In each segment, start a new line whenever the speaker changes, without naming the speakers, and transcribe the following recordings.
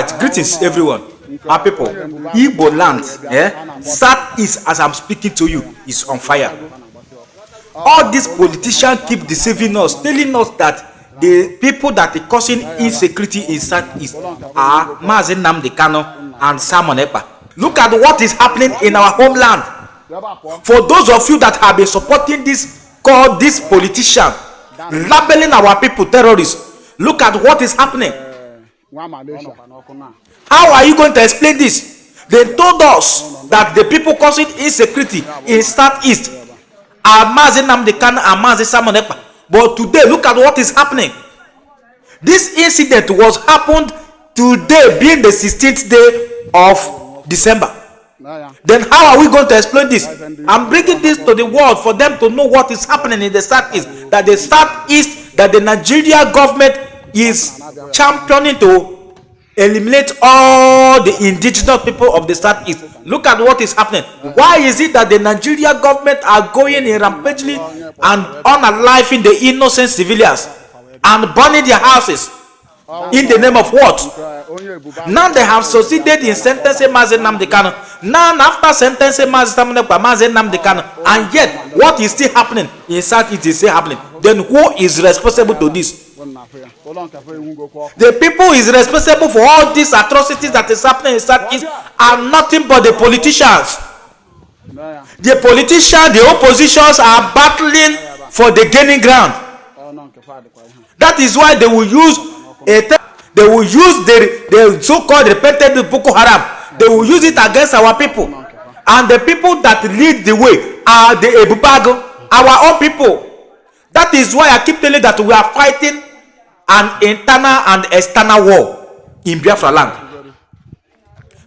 right, greetings everyone. Our people, Igbo land, southeast as I'm speaking to you is on fire. All these politicians keep deceiving us, telling us that the people that are causing insecurity in southeast are Mazi Nnamdi Kanu and Simon Ekpa. Look at what is happening in our homeland. For those of you that have been supporting this politician, labeling our people terrorists, look at what is happening. How are you going to explain this? They told us that the people causing insecurity in southeast are Mazi Nnamdi Kanu and Mazi Simon Ekpa. But today, look at what is happening. This incident was happened today, being the 16th day of December. Then how are we going to explain this? I'm bringing this to the world for them to know what is happening in the southeast. That the southeast, that the Nigerian government is championing to eliminate all the indigenous people of the southeast. Look at what is happening. Why is it that the Nigerian government are going in rampagely and unaliving the innocent civilians and burning their houses? In the name of what? Now they have succeeded in sentencing Mazi Nnamdi Kanu. Now after sentencing Mazi Nnamdi Kanu, and yet what is still happening in Southeast is still happening. Then who is responsible to this? The people is responsible for all these atrocities that is happening in Southeast are nothing but the politicians. The politicians, the oppositions are battling for the gaining ground. That is why they will use the so-called repented Boko Haram. They will use it against our people. And the people that lead the way are the Ebubago, our own people. That is why I keep telling that we are fighting an internal and external war in Biafra land.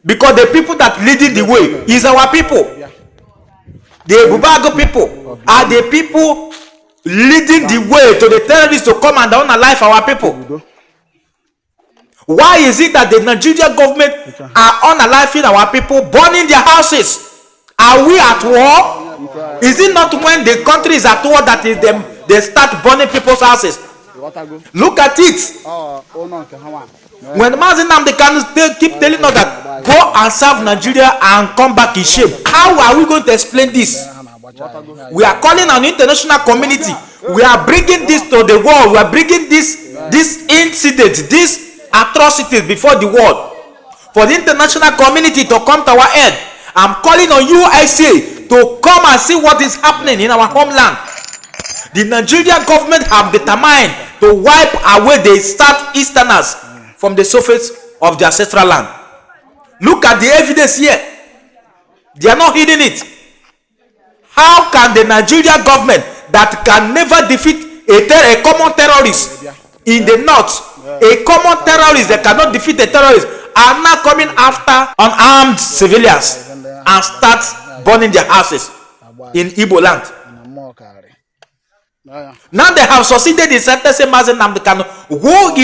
Because the people that leading the way is our people. The Ebubago people are the people leading the way to the terrorists to come and unalive our people. Why is it that the Nigerian government are unaliving our people, burning their houses? Are we at war? Is it not when the country is at war that is they start burning people's houses? Look at it. When Mazi Nnamdi Kanu keep telling us that go and serve Nigeria and come back in shame, how are we going to explain this? We are calling on the international community. We are bringing this to the world. We are bringing this incident, this atrocities before the world, for the international community to come to our aid. I'm calling on USA to come and see what is happening in our homeland. The Nigerian government have determined to wipe away the southeasterners from the surface of their ancestral land. Look at the evidence here. They are not hiding it. How can the Nigerian government that can never defeat a common terrorist in the north, a common terrorist that cannot defeat a terrorist, are now coming after unarmed civilians and start burning their houses in Igbo land? Now they have succeeded in sentencing Mazi Nnamdi Kanu. Who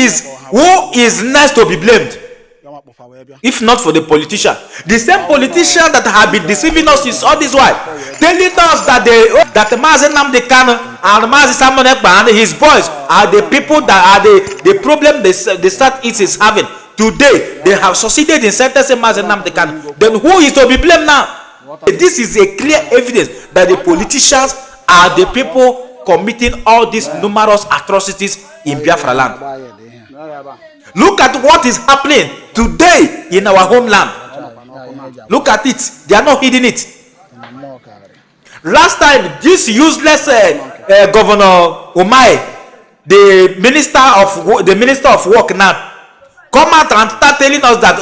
is next to be blamed? If not for the politician. The same politician that have been deceiving us is all this while, telling us that Mazi Nnamdi Kanu and Mazi Simon Ekpa and his boys are the people that are the problem the Southeast is having. Today they have succeeded in sentencing Mazi Nnamdi Kanu. Then who is to be blamed now? This is a clear evidence that the politicians are the people committing all these numerous atrocities in Biafra land. Look at what is happening today in our homeland. Look at it. They are not hiding it. Last time, this useless Governor Umai, the minister of work now, come out and start telling us that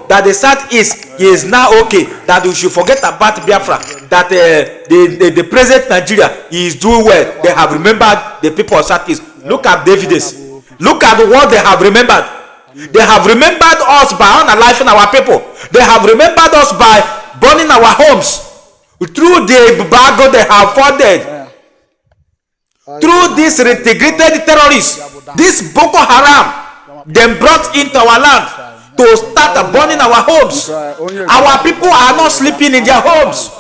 that the Southeast is now okay, that we should forget about Biafra, that the present Nigeria is doing well. They have remembered the people of Southeast. Look at the evidence. Look at what they have remembered. They have remembered us by unaliving our people. They have remembered us by burning our homes. Through the embargo they have funded. Through these reintegrated terrorists, this Boko Haram, they brought into our land to start burning our homes. Our people are not sleeping in their homes.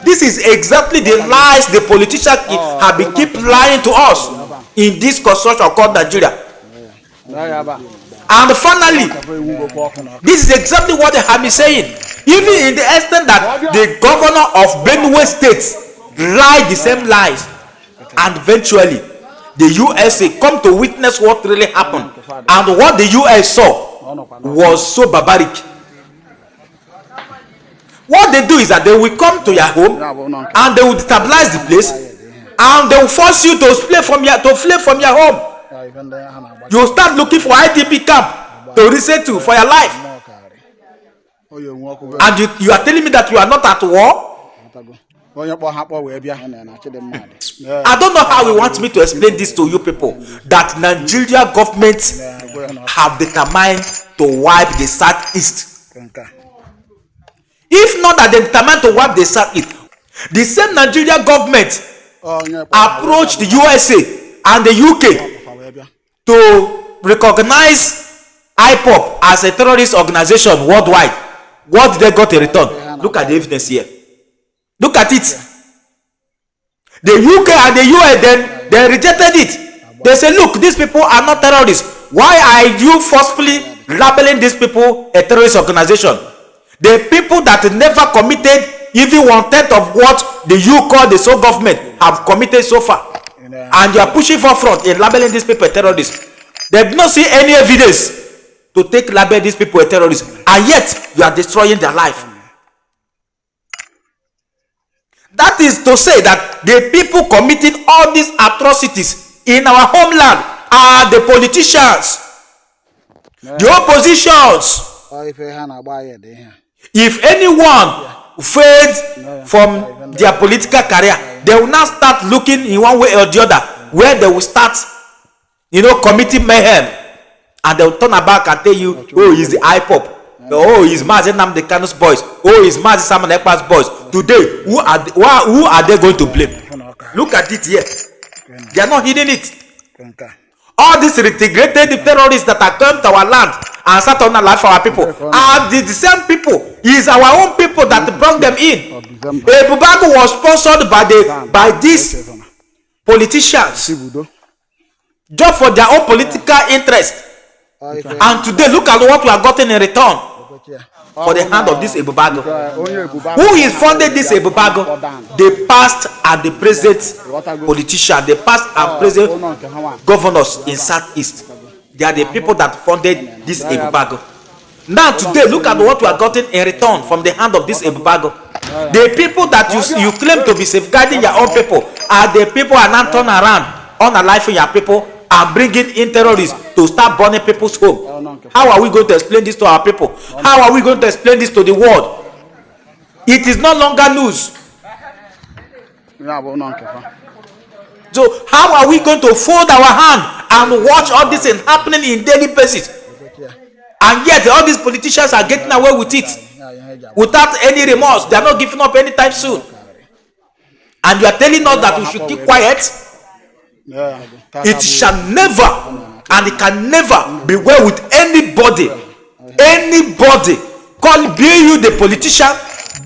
This is exactly the lies the politicians have been keep lying to us in this construction called Nigeria. And finally, this is exactly what they have been saying. Even in the extent that the governor of Benue State lied the same lies, and eventually the USA come to witness what really happened, and what the US saw was so barbaric. What they do is that they will come to your home and they will destabilize the place, and they will force you to flee from your home. You start looking for IDP camp to resettle for your life, and you are telling me that you are not at war. I don't know how we want me to explain this to you people, that Nigeria government have determined to wipe the Southeast. If not that they determined to wipe the Southeast, the same Nigeria government approached the USA and the UK to recognize IPOB as a terrorist organization worldwide. What did they got in return? Look at the evidence here. Look at it. The UK and the US then they rejected it. They say, look, these people are not terrorists. Why are you forcefully labeling these people a terrorist organization? The people that never committed even 1/10 of what the you call the sole government have committed so far, and you are pushing forward in labeling these people a terrorists. They do not see any evidence to take label these people a terrorists, and yet you are destroying their life. That is to say that the people committing all these atrocities in our homeland are the politicians, the oppositions. If anyone failed from their political career, they will now start looking in one way or the other where they will start, committing mayhem, and they will turn back and tell you, oh, he's the IPOB. Oh, he's Mazi Nnamdi Kanu's boys. Oh, he's Mazi Simon Ekpa's boys. Today, who are they going to blame? Look at it here. They are not hiding it. All these integrated terrorists that are come to our land and start on the life of our people are the same people. It is our own people that brought them in. Ebubago was sponsored by these politicians just for their own political interest. And today, look at what we have gotten in return for the hand of this Ebubago. Who is funded this Ebubago? The past and the present politicians, the past and present governors in Southeast. They are the people that funded this Ebubago. Now today, look at what we have gotten in return from the hand of this Ebubago. The people that you claim to be safeguarding your own people are the people who are now turn around on a life in your people and bringing in terrorists to start burning people's home. How are we going to explain this to our people? How are we going to explain this to the world? It is no longer news. So how are we going to fold our hand and watch all this happening in daily basis? And yet all these politicians are getting away with it without any remorse. They are not giving up anytime soon. And you are telling us that we should keep quiet? It shall never and it can never be well with anybody. Anybody, be you the politician,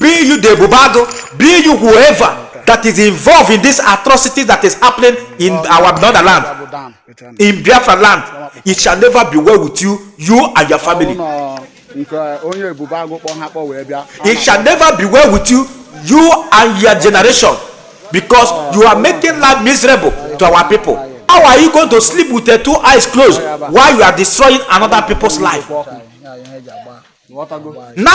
be you the Ebubago, be you whoever that is involved in this atrocity that is happening in our motherland, in Biafra land. It shall never be well with you and your family. It shall never be well with you and your generation, because you are making life miserable to our people. How are you going to sleep with your two eyes closed while you are destroying another people's life? Now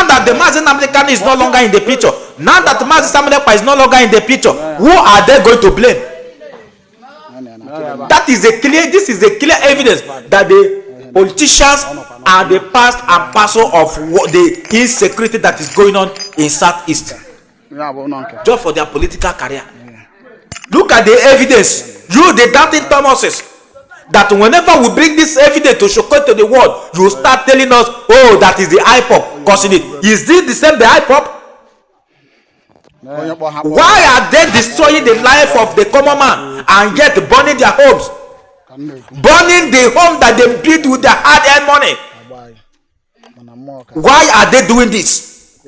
that the Mazi Nnamdi Kanu is no longer in the picture, now that Mazi Simon Ekpa is no longer in the picture, who are they going to blame? This is a clear evidence that the politicians are the part and parcel of the insecurity that is going on in Southeast, just for their political career. Look at the evidence. You, the doubting Thomases, that whenever we bring this evidence to show to the world, you start telling us, oh, that is the IPOB causing it. Is this the same the IPOB? Why are they destroying the life of the common man and yet burning their homes? Burning the home that they built with their hard-earned money. Why are they doing this?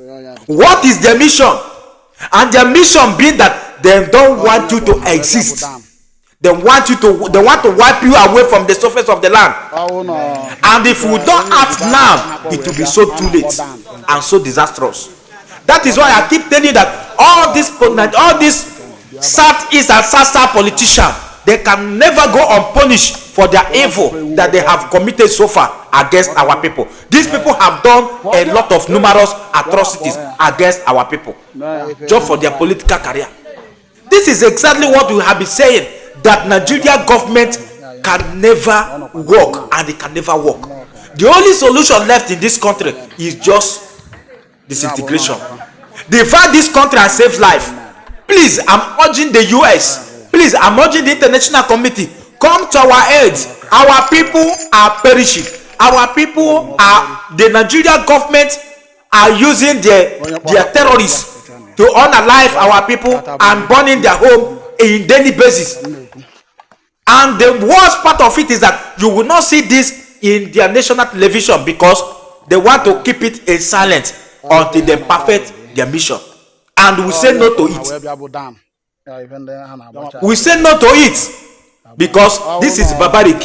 What is their mission? And their mission being that they don't want you to exist. They want to wipe you away from the surface of the land. And if we don't act now, it will be so too late and so disastrous. That is why I keep telling you that all these Southeast and South politicians, they can never go unpunished for their evil that they have committed so far against our people. These people have done a lot of numerous atrocities against our people just for their political career. This is exactly what we have been saying, that Nigeria government can never work, and it can never work. The only solution left in this country is just disintegration. Divide this country and save life. Please, I'm urging the US. Please, I'm urging the international community. Come to our aid. Our people are perishing. Our people are, the Nigerian government are using their terrorists to unalive our people and burning their home in daily basis. And the worst part of it is that you will not see this in their national television, because they want to keep it in silence until they perfect their mission. And we say no to it. We say no to it because this is barbaric.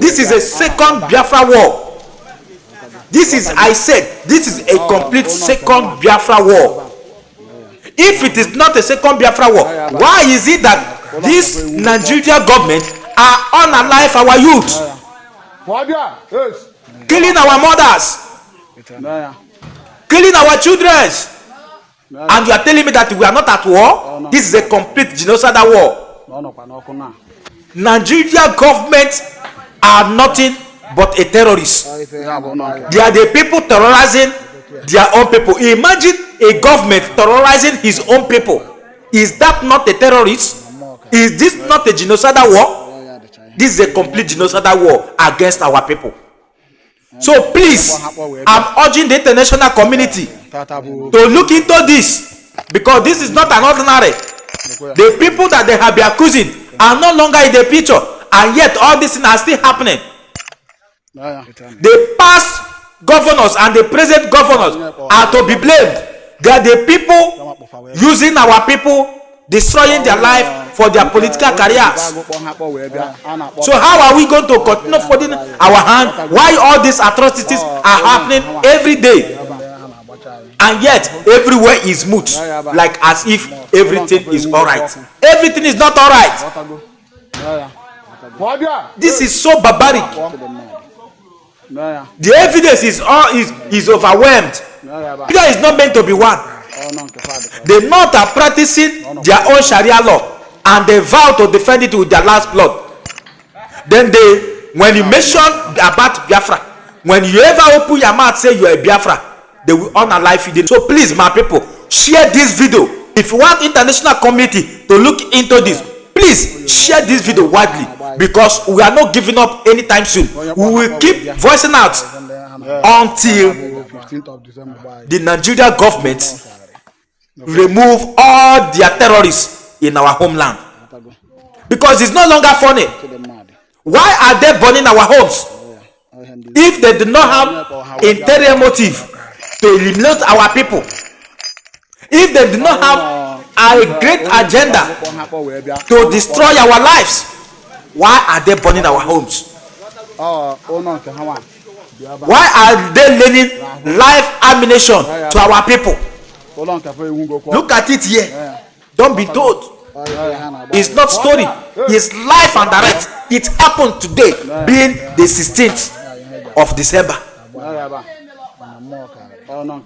This is a second Biafra war. This is, I said, this is a complete second Biafra war. If it is not a second Biafra war, why is it that this Nigerian government are unalive our youth, killing our mothers, killing our children, and you are telling me that we are not at war? This is a complete genocidal war. Nigerian government are nothing but a terrorist. They are the people terrorizing their own people. Imagine a government terrorizing his own people. Is that not a terrorist? Is this not a genocidal war? This is a complete genocidal war against our people. So please, I'm urging the international community to look into this, because this is not an ordinary. The people that they have been accusing are no longer in the picture, and yet all these things are still happening. The past governors and the present governors are to be blamed. They are the people using our people, destroying their life for their political careers. So how are we going to continue folding our hand while all these atrocities are happening every day, and yet everywhere is moot, like as if everything is all right? Everything is not all right. This is so barbaric. The evidence is overwhelmed. Nigeria is not meant to be one. The North are practicing their own Sharia law, and they vow to defend it with their last blood. Then when you mention about Biafra, when you ever open your mouth say you are a Biafra, they will unalive you. So please, my people, share this video. If you want international community to look into this, please share this video widely, because we are not giving up anytime soon. We will keep voicing out until the Nigerian government remove all their terrorists in our homeland, because it's no longer funny. Why are they burning our homes if they do not have interior motive to eliminate our people? If they do not have a great agenda to destroy our lives, why are they burning our homes? Why are they laying live ammunition to our people? Look at it here. Don't be told. It's not story. It's life and direct. It happened today, being the 16th of December.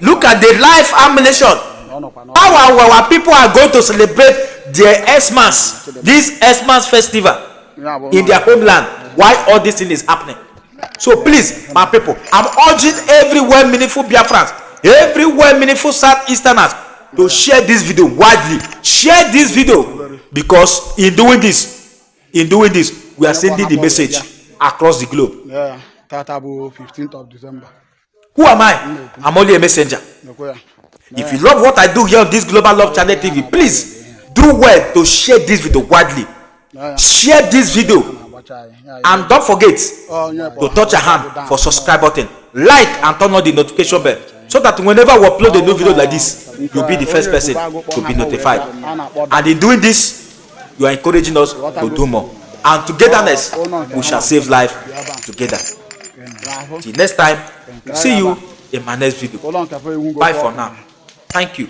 Look at the live ammunition. How our people are going to celebrate their Xmas, this Xmas festival in their homeland, while all this thing is happening? So please, my people, I'm urging everywhere meaningful Biafrans, everywhere meaningful Southeasterners, to share this video widely. Share this video, because in doing this, we are sending the message across the globe.
15th of December.
Who am I? I'm only a messenger. If you love what I do here on this Global Love Channel TV, please do well to share this video widely. Share this video, and don't forget to touch your hand for subscribe button, like, and turn on the notification bell, so that whenever we upload a new video like this, you'll be the first person to be notified. And in doing this, You are encouraging us to do more. And togetherness, we shall save life together. Till next time, see you in my next video. Bye for now. Thank you.